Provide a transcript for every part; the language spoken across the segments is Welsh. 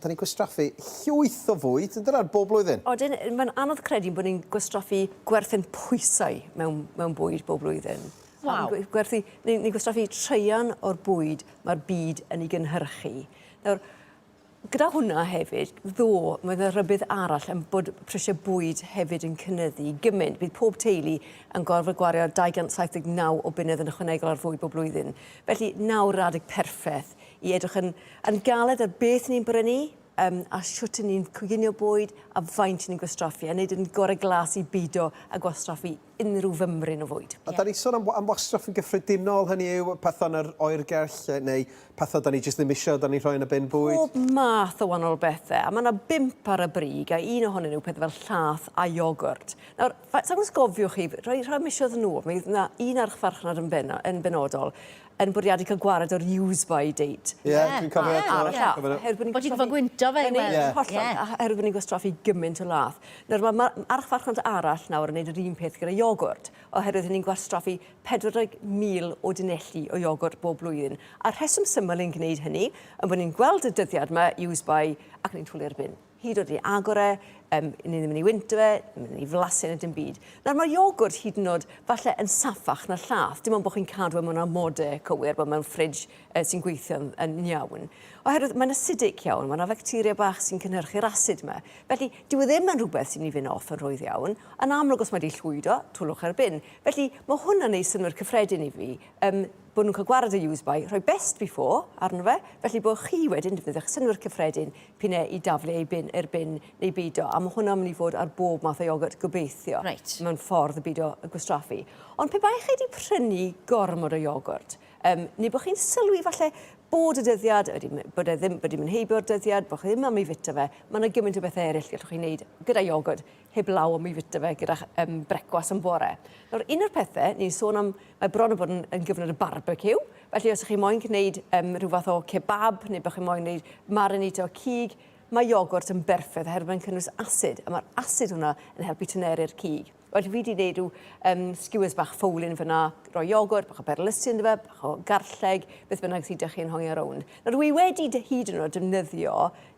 Da ni'n gwastraffu llwyth o fwyd, yn dydan, bob blwyddyn? Odyn, mae'n anodd credu bod ni'n gwastraffu gwerth ein pwysau mewn, mewn bwyd bob blwyddyn. Waw. Ni'n gwerthu, ni'n ni gwastraffu traean o'r bwyd mae'r byd yn ei gynhyrchu. Nawr, gyda hwnna hefyd, ddo, mae yna rhybudd arall yn bod prisiau bwyd hefyd yn cynyddu gymaint. Bydd pob teulu yn gorfod gwario 279 o bunnoedd yn ychwanegol ar fwyd bob blwyddyn. Felly, nawr yr adeg perffaith i edrych yn yn galed ar beth ni'n brynu yym a shwt 'yn ni'n coginio bwyd a faint 'yn ni'n gwastraffu a neud yn gore glas i bido a gwastraffu unrhyw fymryn o fwyd. A 'dan ni'n sôn am am wastraff yn gyffredinol, hynny yw petha yn yr oergell neu petha 'dan ni jyst ddim isio, 'dan ni'n rhoi yn y bin bwyd? Pob math o wahanol bethe a ma' 'na bump ar y brig a un ohonyn nhw pethe fel llath a iogwrt. Nawr fa- sai'n gwbo os gofiwch chi rhai rhai misoedd yn ôl mi o'dd 'na un archfarchnad yn beno- yn benodol yn bwriadu cael gwared o'r use by date. Ie, dwi'n cofio. Ar y llath. Oherwydd bod ni'n Bod ti'n gorfod gwyntio fe i weld. Ie. Hollol. Oherwydd bod ni'n gwastraffu gymaint o lath. Nawr ma' ma' archfarchnad arall nawr yn neud yr un peth gyda iogwrt, oherwydd ni'n gwastraffu 40,000 o dunelli o iogwrt bob blwyddyn. A'r rheswm syml i'n gwneud hynny, yn bod ni'n gweld y dyddiad 'ma, use by, ac ni'n twlu ar y bin. Hyd yn oed i agor e, yym, ni ddim yn ei wynto fe, ddim yn ei flasu na dim byd. Nawr mae'r iogwrt hyd yn oed falle yn saffach na llath, dim ond bod chi'n cadw e mewn amodau cywir, bod mewn ffridge uh, sy'n gweithio yn, yn iawn. Oherwydd mae'n acidic iawn, mae yna facteria bach sy'n cynhyrchu'r asid yma. Felly, dyw e ddim yn rhywbeth sy'n mynd i fynd off yn rhwydd iawn. Yn amlwg, os mae wedi llwydo, twlwch ar bin. Felly, mae hwnna'n neud synnwyr cyffredin i fi. Um, bod nhw'n cael gwared y use by, rhoi best before arno fe, felly bod chi wedyn defnyddio'ch synnwyr cyffredin p'un ai i daflu ei bin i'r bin neu beidio, a ma' hwnna'n mynd i fod ar bob math o iogwrt gobeithio. Reit. Mewn ffordd o beidio gwastraffu. Ond pe bai chi wedi prynu gormod o iogwrt, um, neu bod chi'n sylwi falle bod y dyddiad, wedi, bod e ddim, wedi mynd heibio'r dyddiad, bod chi ddim am ei fita fe, mae yna gymaint o bethau eraill gallwch chi wneud gyda iogwrt heblaw am ei fita fe gyda'ch um, brecwas yn bore. Nawr, un o'r pethau, ni'n sôn am, mae bron o bod yn, yn gyfnod y barbeciw, felly os ydych chi moyn gwneud um, rhyw fath o kebab neu bod chi moyn gwneud marinade o cig, mae iogwrt yn berffaith oherwydd mae'n cynnwys asid, a mae'r asid hwnna yn helpu tyneru'r cig. Wel, fi wedi gwneud rhyw um, skewers bach ffowlyn fyna, rhoi iogwrt, bach o berlysu ynddo fe, bach o garlleg, beth bynnag sydd ydych chi'n hongi rownd. Nawr, dwi wedi hyd yn oed defnyddio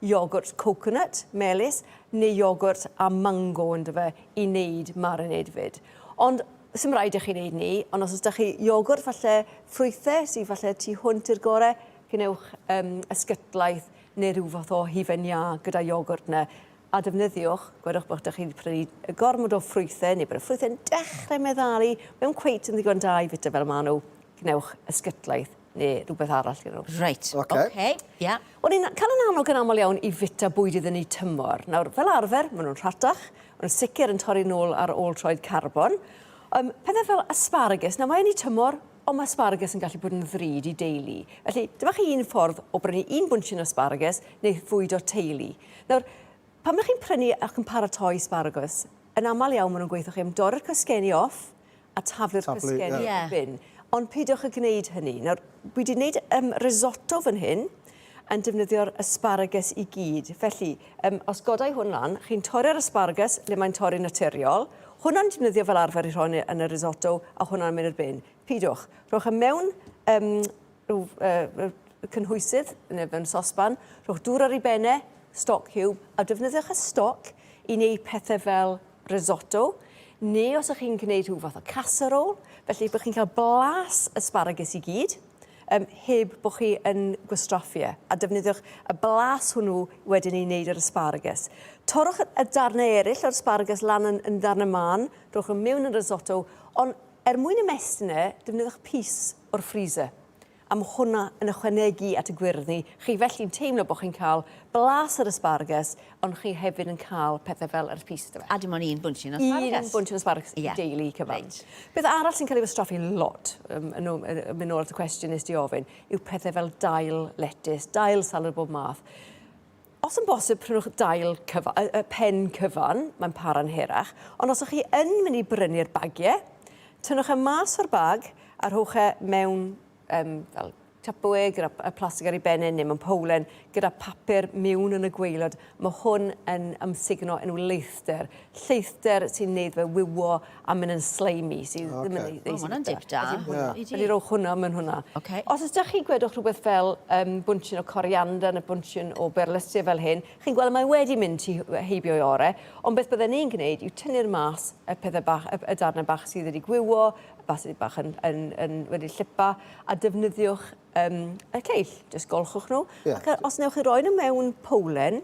iogwrt coconut, melys, neu iogwrt a mango ynddo fe i wneud marinade 'fyd. Ond sim rhaid i chi wneud 'ny, ond os oes 'da chi iogwrt falle ffrwythe sy falle tu hwnt i'r gore, gwnewch yym ysgytlaeth neu rhyw fath o hufen iâ gyda iogwrt 'na a defnyddiwch, gwedwch bod 'da chi 'di prynu gormod o ffrwythe neu bod y ffrwythe'n dechre meddalu, mewn cweit yn ddigon da i fita fel ma' nhw, gwnewch ysgytlaeth neu rhywbeth arall gyda nhw. Reit. Oce. Oce, ia. O'n i'n cael yn annog yn aml iawn i fita bwydydd yn eu tymor. Nawr, fel arfer, maen nhw'n rhatach, ond yn sicr yn torri nôl ar ôl troed carbon. Um, pethau fel asparagus, nawr mae yn eu tymor, ond mae asparagus yn gallu bod yn ddrud i deulu. Felly, dyma chi un ffordd o brynu un bwnshin asparagus neu fwydo teulu. Nawr, pan ydych chi'n prynu ac yn paratoi asparagus, yn aml iawn maen nhw'n gweithio chi am dorri'r cysgeni off, a taflu'r cysgeni i'r bin. Ond peidiwch â gwneud hynny. Nawr, dwi wedi gwneud um, risotto fan hyn yn defnyddio'r asparagus i gyd. Felly, um, os godai hwn lan, chi'n torri'r asparagus le mae'n torri naturiol. Hwnna'n defnyddio fel arfer i rhoi yn y risotto a hwnna'n mynd i'r bin. Peidiwch. Rhowch e mewn um, rhyw uh, cynhwysydd neu mewn sosban, rhowch dŵr ar ei benne, stock cube, a defnyddiwch y stoc i wneud pethau fel risotto, neu os ych chi'n gwneud rhyw fath o casserole, felly bod chi'n cael blas asparagus i gyd, um, heb bod chi yn gwastraffu e, a defnyddiwch y blas hwnnw wedyn i wneud yr asparagus. Torrwch y darnau eraill o'r asparagus lan yn, yn ddarnau mân, rhowch nhw mewn yn risotto, ond er mwyn ymestyn e, defnyddiwch pys o'r freezer. A ma' hwnna yn ychwanegu at y gwyrddni. Chi felly'n teimlo bod chi'n cael blas yr asparagus, ond chi hefyd yn cael pethau fel yr pys 'da fe. A dim ond un bwnshin asparagus. Un bwnshin asparagus i deulu cyfan. Reit. Beth arall sy'n cael ei wastraffu lot, um, yn ôl, yn mynd nôl at y cwestiwn nes di ofyn, yw pethau fel dail letys, dail salad bob math. Os yn bosib, prynwch dail cyfa, y, y pen cyfan, mae'n para'n hirach. Ond os ydych chi yn mynd i brynu'r bagiau, tynnwch e mas o'r bag a rhowch e mewn um, fel Tupperware gyda y plastig ar ei ben e neu mewn powlen gyda papur miwn yn y gwaelod. Mae hwn yn amsugno yn wleithder. Lleithder sy'n neud fe wywo a mynd yn slimy sydd okay. ddim yn neis. O, ma' hwnna'n dip da. Felly, yeah. Felly rowch hwnna mewn hwnna. Okay. Os ydych chi gwedwch rhywbeth fel um, bwntyn o coriander neu bwntyn o berlysiau fel hyn, chi'n gweld mae wedi mynd tu heibio i ore, ond beth bydden ni'n gwneud yw tynnu'r mas y pethau bach, y, y darnau bach sydd wedi gwywo, bach sydd bach yn, yn, yn wedi llipa, a defnyddiwch um, y lleill. Jyst golchwch nhw. Yeah. Ac os newch chi roi nhw mewn powlen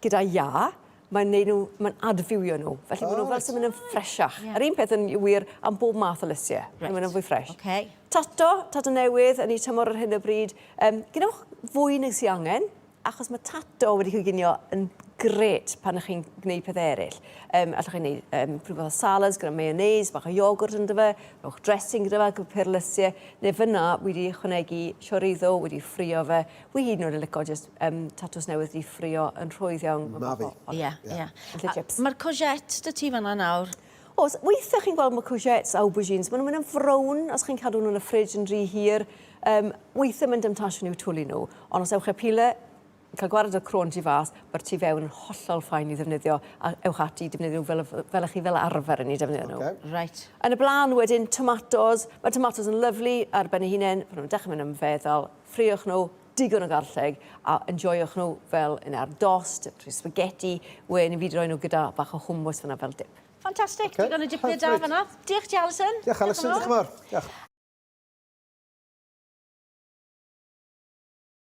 gyda iâ, mae'n neud nhw, mae'n adfywio nhw. Felly oh, maen nhw fel sy'n mynd yn ffresiach. Yeah. Yr un peth yn wir am bob math o lysiau. Right. Maen nhw'n fwy ffres. Okay. Tato, tato newydd yn ei tymor ar hyn o bryd. Um, gwnewch fwy nag sy'n angen, achos mae tato wedi coginio yn grêt pan ych chi'n gwneud pethau eraill. Um, allwch chi wneud um, rhywbeth o salads gyda mayonnaise, bach o iogwrt ynddo fe, rhowch dressing gyda fe, gyda perlysiau, neu fyna wedi ychwanegu chorizo, wedi ffrio fe. Wi hyd yn oed yn licio just um, tatws newydd wedi ffrio yn rhwydd iawn. Ma fi. Ie, ie. Yn lle chips. Mae'r courgette 'da ti fan'na nawr. Oes, weithiau chi'n gweld mae courgettes a aubergines, maen nhw'n mynd yn frown os chi'n cadw nhw yn y fridge yn rhy hir. Um, weithiau mae'n demtasiwn i'w twlu nhw, ond os ewch â pile, cael gwared o'r crôn tu fas, mae'r tu fewn yn hollol ffain i ddefnyddio, a ewch ati i defnyddio nhw fel, fel ych chi fel arfer yn ei defnyddio nhw. Okay. Right. Yn y blaen wedyn, tomatos. Mae tomatos yn lyflu ar ben eu hunain, pan nhw'n dechrau mynd yn feddal, ffriwch nhw, digon o garlleg, a enjoiwch nhw fel yn ar dost, trwy spaghetti, wen i fi 'di roi nhw gyda bach o hummus fyna fel dip. Ffantastig, Ocê, digon o dipiau da hyfryd. fan'na. Diolch ti Alison. Diolch Alison, diolch yn fawr. Diolch.